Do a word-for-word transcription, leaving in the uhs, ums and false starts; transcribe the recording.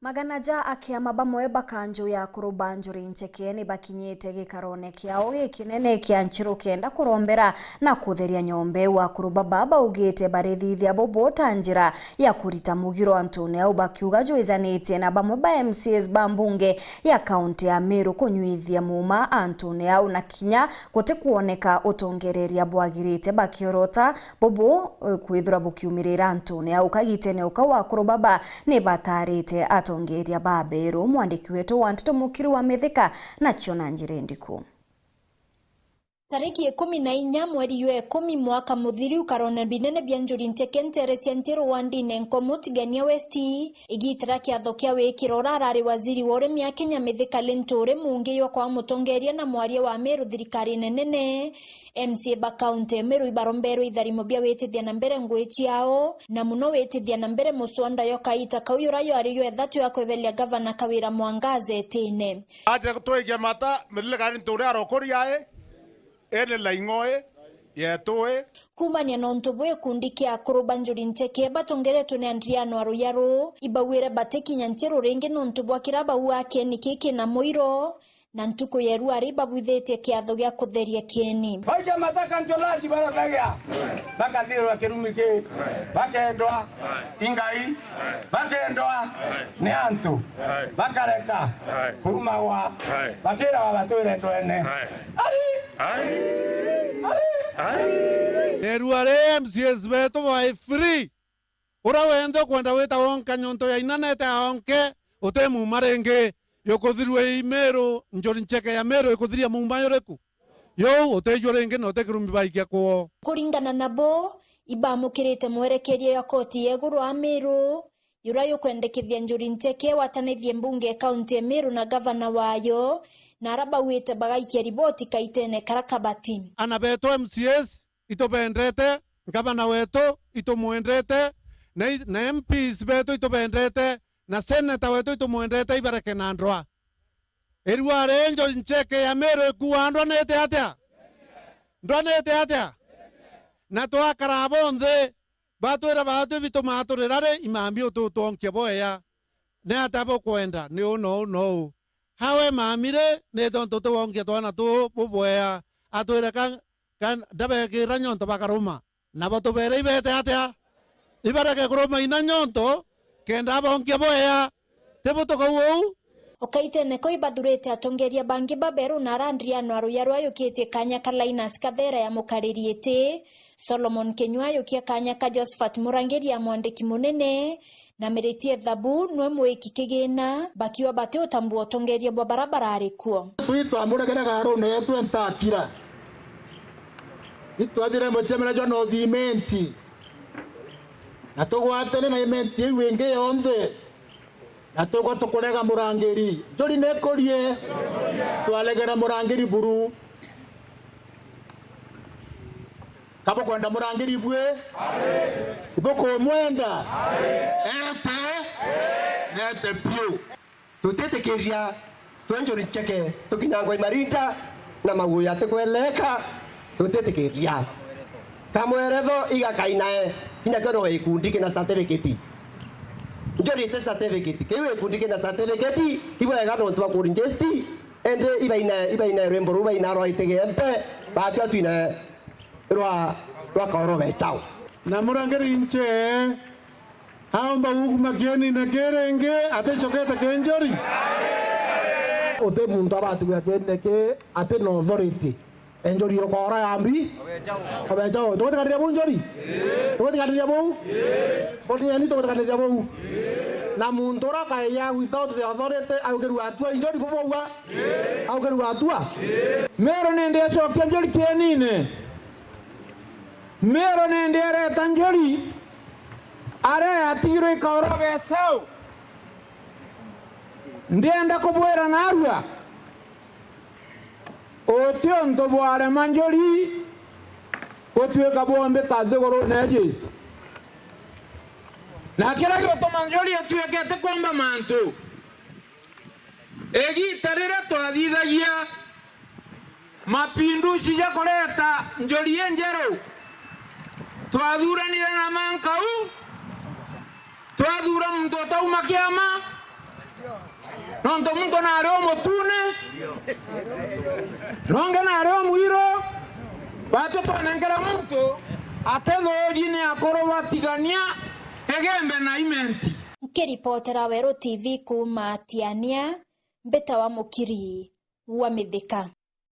Magana ja akiama bamwe ba kanju ya akuru ba Njuri Ncheke ni bakinyite gikarone kiao gikinene kia Nchiru kenda kurombera na kutheria nyomba iu. Akuru baba baugite barithithia bubu ta njira ya kurita mugiro antune au, bakiuga jwijanitie na bamwe ba M C As ba mbunge ya kaunti ya Meru kunyuithia muuma antune au na kinya gutikwoneka utongereria bwagirite, bakiorota bubu, eh, kwithirwa bukiumirira antune au. Kagitene uka wa akuru baba ni batarite atongeria ba Beru. Mwandiki wetu wa nteto Mukiri wa Mithika nacio na njira indiku. Tariki ikumi na inya mweri jwa ikumi mwaka muthiru, karone binene bia Njuri Ncheke ntere cia Nchiru wandine Nkomo Tigania West, igitira kiatho kia wikiro ura arari waziri wa urimi a Kenya Mithika Linturi, mungi jwa kwa mutongeria na mwaria wa Meru thirikarine nene, M C A ba kaunti ya Meru ibaromberwe itharimo bia witithia na mbere ngui ciao, na muno witithia na mbere muswanda yo kaita kau yura yari yo ethatu ya kweberia gavana Kawira Mwangaza etine. Aja twikia mata, miririkani ntuuri arokori ai, ene laing'oi, yetu i. Kumania na untu buu, gikundi kia akuru ba Njuri Ncheke batongeretwe ni Andriano Aruyaru, ibauire batikinya Nchiru ringi nontu bwa kira bauga kieni kiki na muiro, na ntuku ya irua ri babwithitie kiatho gia kutheria kieni. Baikia mata kanjolaji bara begea, bakathirwa kirumi ki, bakendwa ingai, bakendwa ni antu, bakareka kurumagwa, bakirawa batwire ndwene. Ari! Ari! Nerua ri M C As betu by free. Uria wenthe ukwenda wita wonka nyonto ya inanete aonke, uti muuma ringi. Yukuthirua i Meru, Njuri Ncheke ya Meru ikuthiria muuma yuriku? Yuu utijua ringi na uti kirumbi baikia kwoo. Kuringana nabo, ibamukirite mwerekeria ya koti ya iguru a Meru, yura yukwendekithia Njuri Ncheke watanithie mbunge ya kaunti ya Meru na gavana wayo, na ara bauite bagaikia riboti kaitene kara kabati. Ana betu M C As itubendete, ngavana wetu itumwendete, na i-, na M Ps betu itubendete, na seneta wetu itumwendete, ibareke na ndwaa. Irua ri Njuri Ncheke ya Meru ikua ndwanite atia? Ndwanite atia? Na twakara bonthe, batwira batwi bitumaa turira ri, imami ututwonkia bwea. Ni atia bukwenda? Ni uu na uu na uu. Hawe mami ri, ni tontu utiwonkia twana tuu bubwea, atwire ka Ka-, ndabekira nyonto bakaruma, nabo tubere ibete atia? Ibareke kuruma ina nyonto, kenda abonkia bwea. Ti bu tukauga uu? Ukaitene ko ibathurite atongeria bangi baberu na ara Andriano Aruyaru ayukitie kanya ka Linus Kathera ya mukariri iti, Solomon Kinyua ayukia kanya ka Josephat Murangiri ya mwandiki munene, na Miritie Thabu nwe mwiki kigina, bakiuga bati utambua utongeria bwa bara barari kuo. Twitwamuragire garune yetu entakira. Itwathire mucemera jwa North Imenti, na tugwatene na Imenti iu ingi yonthe, na tugwa tukurega murangiri. Njuri nikurie, twaregera murangiri buru. Ka bukwenda murangiri bui? Ibukumwenda? Ete? Ete biu. Tutitikiria twi Njuri Ncheke tukinyangwa imarinda na maguyu atikweleka, tutitikiria. Kamweretho igakainae, kinya kio no gikundi kina certificate. Njuri iti certificate, kiu gikundi kina certificate, ibwega nontu bwa kurinjesti, indi ibainae, ibainae rwimbo ruu baina rwa itigempe, batwi atwinae rwa, rwa kaoro bechao. Na murangiri nche aomba gukuma kienine kii ringi, aticokete kii Njuri. Uti muntu abati gwia kienine kii ati na authority. E Njuri ukoora yambi. Obechao. Tugutikanire buu Njuri? Tugutikanire buu? Mbonieni tugutikanire buu. Na muntu uria kaeya without the authority aukirua atua i Njuri bubauga? Aukirua atua? Meru nindi ecokia Njuri kienine. Meru nindi ereta Njuri aria yatigirwe ikaoro bechao. Ndienda kubwira narua, uti untu bwarema Njuri gutuika bwombika nthigurune iji. Na kiria gituma Njuri ituike itikwomba mantu, igiita riria twathithagia mapinduzi ja kureta Njuri injeru, twathuranire na mankau, twathuura muntu utauma kiama, Nontu muntu nari umutune, nongi nari umwiru, batu twanenkera muntu atithuji ni akuru batigania Igembe na Imenti. Nkiripotera Weru T V kuuma Tiania, mbita wa Mukiri wa Mithika.